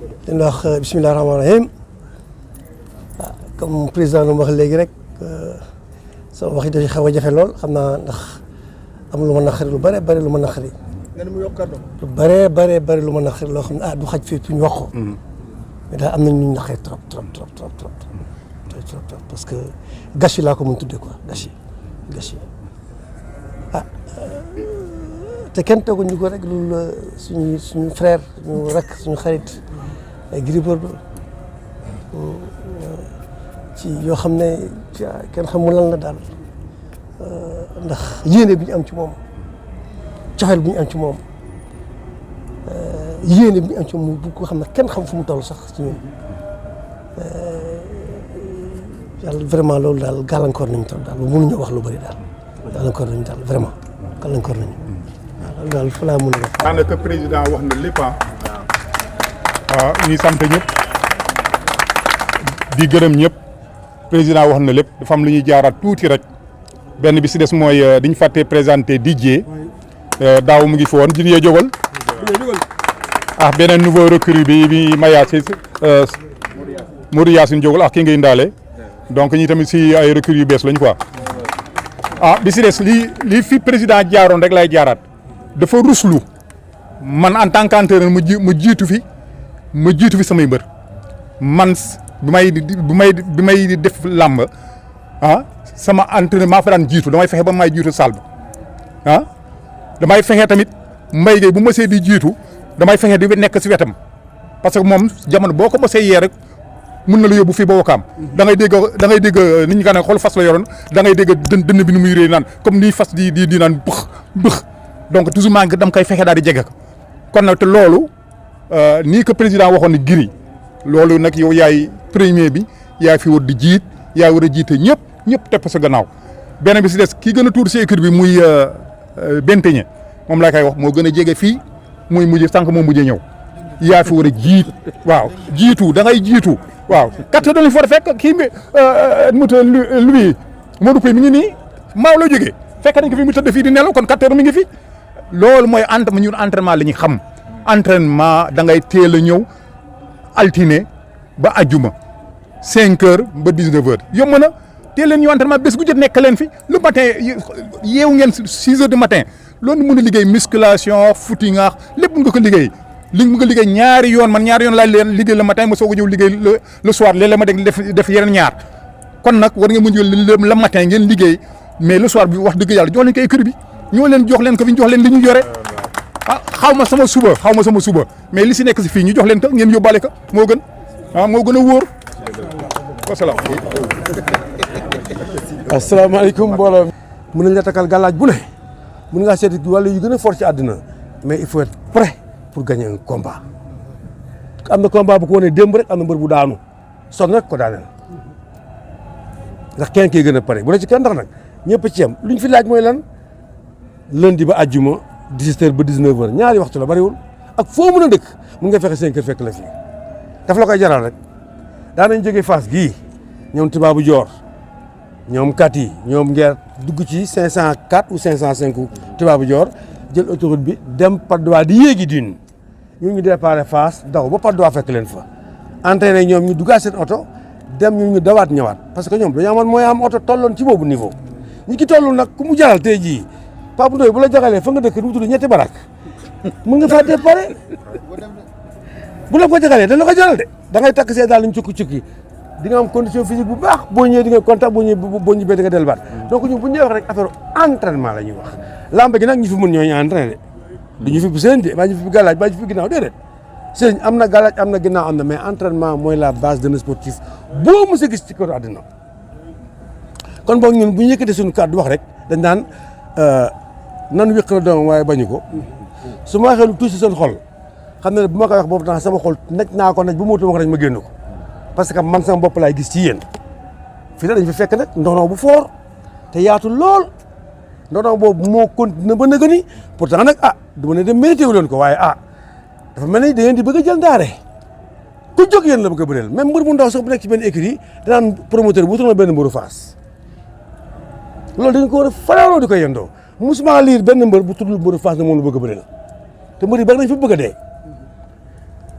leen wax bisimilah rahmaani rahim comme président lu wax léegi rek sama wax yi dafay xaw a jafe lool xam naa ndax am lu ma naqari lu bare bare lu ma naqari. lu bare lu ma naqari loo xam ne du xaj fii ñu wax ko. mais daal am nañ ñu naqari trop parce que gâchis laa ko mën tuddee quoi gâchis te kenn tooguñu ko rek loolu suñu frère suñu rakk suñu xarit ay Gris Bordeaux ci yoo xam ne kenn xamul lan la daal ndax yéene bi ñu am ci moom cofeel bi ñu am ci moom yéene bi ñu am ci moom bu ko xam ne kenn xam fu mu toll sax ci ñun yàlla vraiment loolu daal gàllankoor nañu trop daal mënuñu wax lu bëri daal gàllankoor nañu daal vraiment gàllankoor nañu waaw daal fa laa mën a wax. daanaka président wax na lépp waaw ñuy sant ñëpp di gërëm ñëpp président wax na lépp dafa am lu ñuy jaaraat tuuti rek benn bi si des mooy dañu fàtte présenté Didier daaw mu ngi fi woon Didier jógal beneen nouveau recrue bi Mayacine Modou Yacine jógal ki ngay ndaale donc ñi tamit si ay recrues yu bees lañ quoi bi si des lii fi président jaaroon rek lay jaaraat dafa ruslu man en tant qu'entraîneur ma jiitu fi samay mbër man bi may def làmb sama entraîneur maa fa daan jiitu damay fexe ba may jiitu salle ba damay fexe tamit Mbaye Gueye bu mësee di jiitu damay fexe di nekk si wetam parce que moom jamono boo ko mësee yee rek mun na la yóbbu fii ba Wakaam da ngay dégg nit ñi nga ne xool fas la yoroon da ngay dégg dënn bi nu muy réy naan comme nii fas di naan bëx donc toujours maa ngi dam koy fexe daal di jege ko kon nag te loolu nii que président waxoon ne Gris loolu nag yow yaay premier bi yaay fi war di jiit yaay war a jiite ñëpp tepp sa gannaaw benn bi si des kii gën a tuur si équipe bi muy Benteñe moom laa koy wax moo gën a jege fii muy mujj sànq moo mujjee ñëw yaa fi war a jiit waaw jiitu da ngay jiitu waaw 4 heures lañ fa war a fekk kii bi lui Modou Pouye mi ngi nii maaw la jógee fekk nañ ko fi mu tëdd fii di nelaw kon 4 heures mi ngi fi loolu mooy ñun entraînement la ñu xam entraînement da ngay teel a ñëw altine ba ajjuma 5 heures ba 19 heures yomb na teel leen ñëw entraînement bés gu jot nekk leen fi le matin yeewu ngeen 6 heures du matin loolu mën a liggéey musculation footing lépp nga ko liggéey li nga liggéey ñaari yoon laaj leen liggéey le matin ma soog a ñëw liggéey le soir léeg-léeg ma def yeneen ñaar kon nag war nga mën le matin ngeen liggéey mais le soir bi wax dëgg yàlla jox leen ko écurie bi ñoo leen jox leen ko fi ñu jox leen li ñu yore xaw ma sama suba mais li si nekk si fii ñu jox leen ko ngeen yóbbaale ko moo gën moo gën a wóor wasalaam. asalaamaaleykum mbooloo. mën nañ la takkal gàllaaj bu ne mën ngaa seeti wàllu yu gën a fort ci àddina mais il faut être prêt pour gagner un combat am na combat bu ko wane démb rek am na mbër bu daanu sonn rek ko daaneel ndax kenn kii gën a pare bu ne ci kenn ndax nag ñëpp ci yem lu ñu fi laaj mooy lan lundi ba àjjuma 17h ba 19h ñaari waxtu la bariwul ak foo mën a dëkk mun nga fexe 5 heures fekk la fii daf la koy jaral rek daanañ jógee Fass gii ñoom Tubaabu Joor ñoom kat yi ñoom ngeer dugg ci 504 ou 505 Tubaabu Joor jël autoroute bi dem Patte d'Oie di yéegi dune ñu déparé Fass daw ba Patte d'Oie fekk leen fa entraîné ñoom ñu duggaat seen oto dem ñu dawaat ñëwaat parce que ñoom dañoo amoon mooy am oto tolloon ci boobu niveau ñi ki toll nag ku mu jaral tey jii Pape Ndoye bu la jagalee fa nga dëkk du tudd ñetti barak mën nga faa déparé bu la ko jagalee dañ la ko jaral de da ngay takk see daal ñu cukki di nga am condition physique bu baax boo ñëwee di nga contact boo ñëwee di nga delluwaat donc ñun bu ñu wax rek affaire entraînement la ñuy wax lamb gi nag ñu fi mën ñooñu entraîné du ñu fi sëñ de baa ñu fi gàllaaj baa ñu fi ginnaaw déedéet sëñ am na gàllaaj am na ginnaaw am na mais entraînement mooy la base d'un sportif boo mës a gis ci kër àddina kon boog ñun bu ñu yëkkatee suñu kàddu wax rek dañ naan nan wéq la doomam waaye bañu ko su ma waxee lu tuuti si seen xol xam ne bu ma koy wax boobu tax sama xol naj naa ko naj bu mu ma ko ma génn ko parce que man sama bopp laay gis ci yéen fii dañ fi fekk nag ndono bu fort te yaatu lool ndono boobu moo continué ba nëgë ni pourtant nag du ma ne dem mérité wu leen ko waaye dafa mel ni da ngeen di bëgg a jël ndaare ku jóg yéen la bëgg a bëreel même mbër bu ndaw sax bu nekk ci benn écurie danaan promoteur bu wutal ma benn mbëru Fass loolu dañ ko war a faraaroo di ko yendoo musuma liir benn mbër bu tuddul mbëru Fass ne moom la bëgg a bëreel te mbër yi bari nañ fi bëgg a dee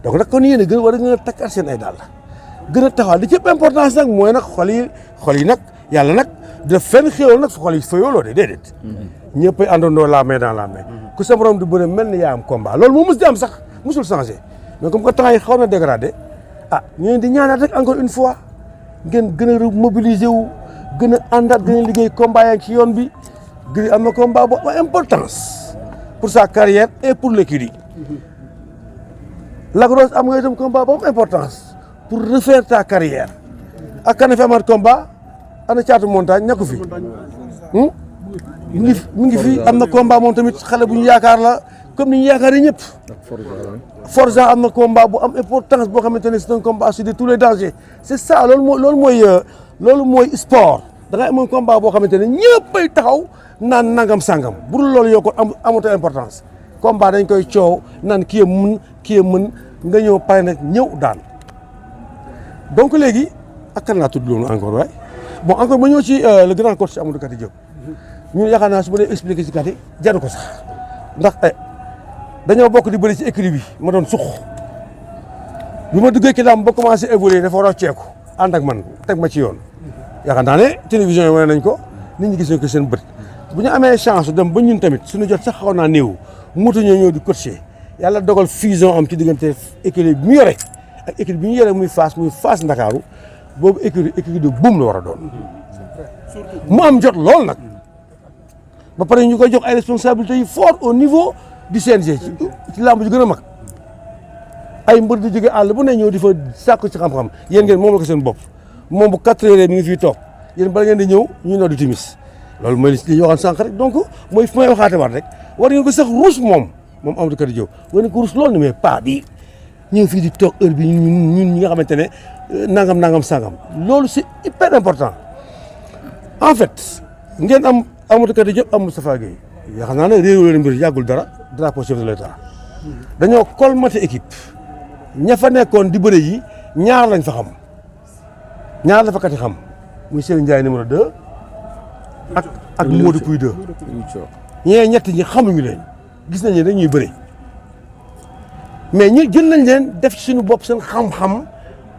donc nag kon yéen a gën war a gën a takkaat seen ay dàll gën a taxawaat li ci ëpp importance nag mooy nag xol yi nag yàlla nag def fenn xéwal nag xol yi fa yooloo de déedéet ñëpp ay àndandoo la main dans la main ku sa morom di bëre mel ni yaa am combat loolu moo mës di am sax musul changé mais comme que temps yi xaw na dégradé ñu di ñaanaat rek encore une fois ngeen gën a mobiliser wu gën a àndaat gën a liggéey combat yaa ngi ci yoon bi Gris am na combat bu am importance pour sa carrière et pour l'écurie Lac Rose am nga itam combat bu am importance pour refaire ta carrière ak kan fi amaat combat ana Caatu Montagne ñàkku fi mi ngi fi am na combat moom tamit xale bu ñu yaakaar la comme ni ñu yaakaaree ñëpp Forza am na combat bu am importance boo xamante ne c'est un combat sur de tous les dangers c'est ça loolu mooy sport da ngay am un combat boo xamante ne ñëppay taxaw naan nangam sangam bu dul loolu yow ko amatu importance combat dañ koy coow naan kii mën nga ñëw pare nag ñëw daan donc léegi ak kan laa tudd loolu encore waay bon encore ma ñëw ci le grand coach Amadou Kati Diop ñun yaakaar naa su ma dee expliqué ci Kati jaru ko sax ndax dañoo bokk di bëri ci écurie bi ma doon suq bi ma duggee ci làmb ba commencé évoluer dafa rocceeku ànd ak man teg ma ci yoon yaakaar naa ne télévision yi wane nañ ko nit ñi gis nañ ko seen bët bu ñu amee chance dem ba ñun tamit suñu jot sax xaw naa néew moto ñoo ñëw di coacher yàlla dogal fusion am ci diggante écurie bi mu yore ak écurie bi ñu yore muy Fass Ndakaaru boobu écurie de boom la war a doon mu am jot lool nag ba pare ñu koy jox ay responsabilités yu fort au niveau du CNG ci làmb ju gën a mag ay mbër di jóge àll bu ne ñëw di fa sàkku ci xam-xam yéen ngeen moom la ko seen bopp moom bu 4 heures mi ngi fii toog yéen bala ngeen di ñëw ñu noddu timis loolu mooy li ñu waxoon sànq rek donc mooy fu may waxaate waat rek war ngeen ko sax ruus moom Amadou Kati Diop war ngeen ko ruus loolu ni mais pas bi ñëw fii di toog heure bi ñun ñi nga xamante ne nangam sangam loolu c'est hyper important en fait ngeen am Amadou Kati Diop am Moustapha Gueye yaakaar naa ne réew leen mbir yàggul dara drapeau chef de l'État dañoo colmaté équipe ña fa nekkoon di bëre yi ñaar lañ fa xam ñaar la fa Kati xam muy Serigne Ndiaye numéro 2 ak Modou Pouye 2 ñett ñi xamuñu leen gis nañ ne dañuy bëre mais ñi jël nañ leen def ci suñu bopp seen xam-xam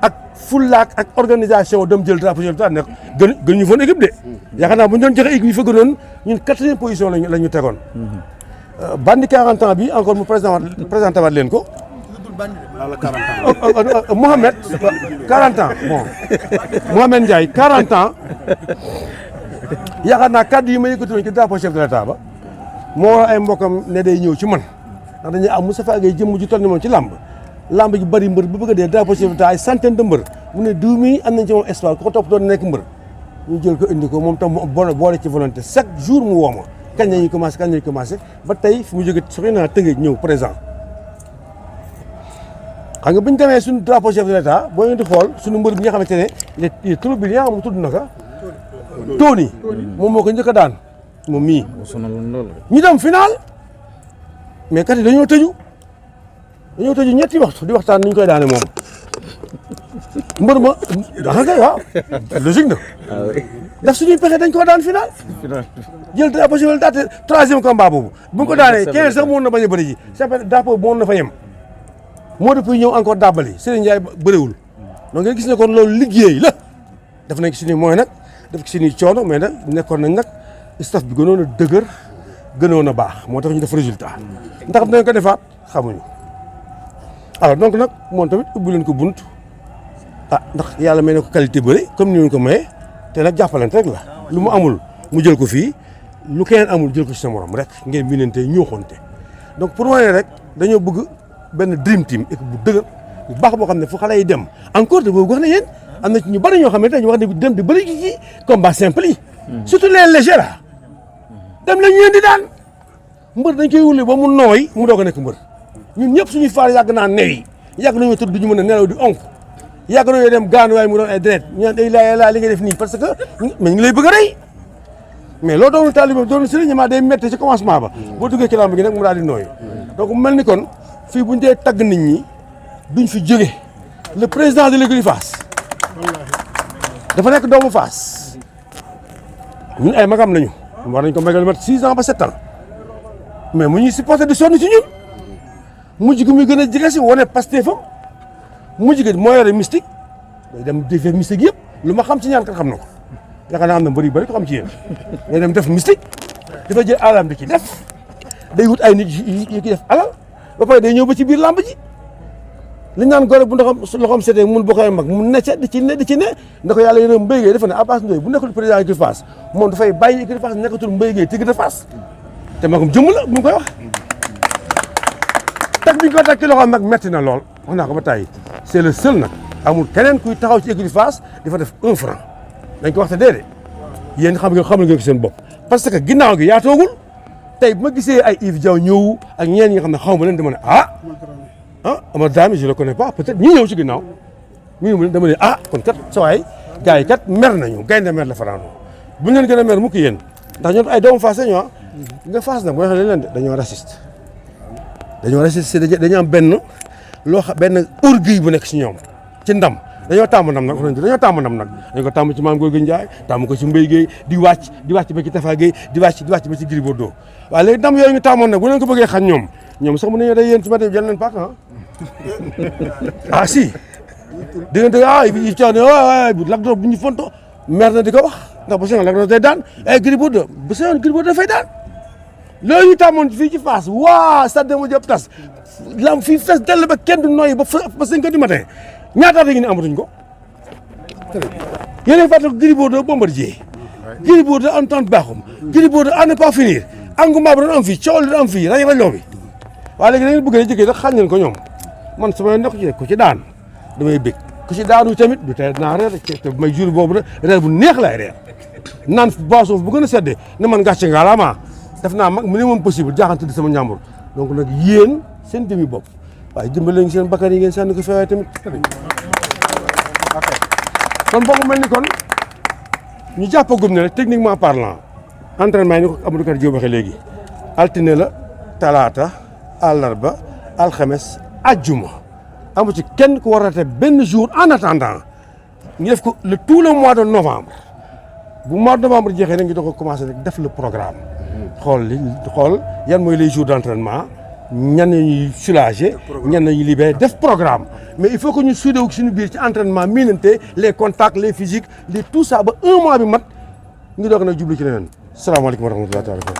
ak fullaak ak organisation dem jël drapeau chef de l'État nekk gën ñu foon équipe de yaakaar naa bu ñu doon joxe équipe yi fa gënoon ñun 4e position la ñu tegoon bandi 40 ans bi encore mu présenté waat leen ko Mohamed 40 ans bon Mohamed Ndiaye 40 ans yaakaar naa kaddu yi ma yëkkati woon ci drapeau chef de l'État ba moo ay mbokkam ne day ñëw ci man ndax dañuy am Moustapha Gueye jëmm ju toll ni moom ci làmb ji bëri mbër bu bëgg a dee drapeau chef de l'État ay centaine de mbër mu ne diw mi am nañ ci moom espoir ku ko topp doon nekk mbër ñu jël ko indi ko moom tam mu boole ci volonté chaque jour mu woo ma kañ lañuy commencé ba tey fu mu jóge soxla naa tëngee ñëw présent xam nga bu ñu demee suñu drapeau chef de l'État boo ñu di xool suñu mbër bi nga xamante ne il est trop brillant mu tudd naka Tony moom moo ko njëkk a daan moom mii ñu dem final mais kat yi dañoo tëju ñetti waxtu di waxtaan ni ñu koy daane moom mbër ma daxa kay waaw logique na ndax suñuy pexe dañ koo daan final jël drapeau chef de l'État 3e combat boobu bu ñu ko daanee 15 sax moon na bañ a bëri ji drapeau bi moon na fa yem moo depuis ñëw encore dàbbali Serigne Ndiaye bëriwul donc ngeen gis ne kon loolu liggéey la def nañ ci suñuy moyen nag def ci suñuy coono mais nag nekkoon nañ nag staff bi gënoon a dëgër gënoon a baax moo tax ñu def résultat ndax dinañ ko defaat xamuñu alors donc nag moom tamit ubbi leen ko bunt ndax yàlla may na ko qualité bëri comme ni ñu ko mayee te nag jàppalante rek la lu mu amul mu jël ko fii lu keneen amul jël ko ci sa morom rek ngeen binante ñooxonte donc pour wane rek dañoo bëgg benn dream team équipe bu dëgër bu baax boo xam ne fu xale yi dem encore de boobu wax na yéen am na ci ñu bëri ñoo xam ne dañu wax ne dem di bëri ci combat simple yi surtout les légers là dem la ñu leen di daan mbër dañ koy wuli ba mu nooy mu doog a nekk mbër ñun ñëpp suñuy faar yàgg naa new yi yàgg nañoo tëdd duñu mën a nelaw di onk yàgg nañoo dem gaanu waaye mu doon ay deret ñu day laa li nga def nii parce que mais ñu ngi lay bëgg a rey mais loo doonu taalibe doonu sëriñ ma day métti ci commencement ba boo duggee ci lamb gi nag mu daal di nooy donc mel ni kon fii buñ dee tagg nit ñi duñ fi jóge le président de l'écurie Fass dafa nekk doomu Fass ñun ay magam lañu war nañ ko mégal mat 6 ans ba 7 ans mais mu ñuy supporté di sonn ci ñun mujj gi muy gën a jege si wane Pastefam mujj gi moo yore mystique day dem defee mystique yëpp lu ma xam ci ñaan kat xam na ko yaakaar naa am na mbër yu bëri ko xam ci yéen day dem def mystique dafa jël alalam di ci def day wut ay nit yu ki def alal ba pare day ñëw ba ci biir làmb ji li ñu naan gore bu loxoom setee mun boo koy mag mu ne ca di ci ne nda ko yàlla yërëm Mbaye Gueye dafa ne Abass Ndoye bu nekkul président écurie Fass moom dafay bàyyi écurie Fass nekkatul Mbaye Gueye Tigre de Fass te magum jëmm la mu ngi koy wax teg bi ñu ko teg ci loxoom nag metti na lool wax naa ko ba tàyyi c'est le seul nag amul keneen kuy taxaw ci écurie Fass di fa def 1 franc dañ ko wax te déedéet yéen xam ngeen ko seen bopp parce que ginnaaw gi yaa toogul tey bu ma gisee ay Yves Diaw ñëw ak ñeen ñi nga xam ne xaw ma leen dama ne Amar Dramé je le connais pas peut-être ñi ñëw ci ginnaaw ñu dama ne kon kat sa waay gars yi kat mer nañu gaynde mer la fanaanoo buñ leen gën a mer mukk yéen ndax ñoom ay doomu Fass ñoo nga Fass nag boo waxee leen de dañoo raciste dañoo am benn orgueil bu nekk ci ñoom ci ndam dañoo tàmm ndam nag dañu ko tàmm ci Mame Gorgui Ndiaye tàmm ko ci Mbaye Gueye di wàcc ba ci Tafa Gueye di wàcc ba ci Gris Bordeaux waaye léegi ndam yooyu ñu tàmmoon nag bu leen ko bëggee xañ ñoom sax mën nañoo day yéen ci matin jël leen paak si diggante yi caaw ne Lac Rose bu ñu fonto mer na di ko wax ndax bu seen Lac Rose day daan ay Gris Bordeaux bu seen Gris Bordeaux dafay daan loolu ñu tàmmoon fii ci Fass stade Demba Diop tas lam fii fees dell ba kenn du noyyi ba 5 heures du matin ñaata at ngi ne amatuñ ko yéen a fàttali ko Gris Bordeaux Bombardier Gris Bordeaux entente baaxum Gris Bordeaux à ne pas finir engouement bi doon am fii coow li doon am fii rajo bi waaye léegi da ngeen bëgg a jëkkee rek xañ leen ko ñoom man sama yoon nekk ci ku ci daan damay bég ku ci daanu tamit du tey naa reer te may jour boobu nag reer bu neex laay reer naan boisson bu gën a seddee ne man gàcce ngalaama def naa mag minimum possible jaaxante di sama ñàmbur donc nag yéen seen demi bopp waaye dimbale leen seen bakkan yi ngeen sànni ko feewaay tamit kon boobu mel ni kon ñu jàppagum ne rek techniquement parlant entraînement yi ni ko Amadou Kar Diop waxee léegi altine la talaata àllarba alxames ajjuma amu ci kenn ku war a te benn jour en attendant ñu def ko tout le mois de novembre bu mois de novembre jeexee nag ñu doog a commencé rek def le programme xool yan mooy les jours d' entraînement ñan ñuy soulager ñan ñuy libéré def programme mais il faut que ñu suudewu suñu biir ci entraînement miinante les contacts les physiques les tout ça ba 1 mois bi mat ñu doog nag jublu ci leneen salaamaaleykum wa rahmatulah taala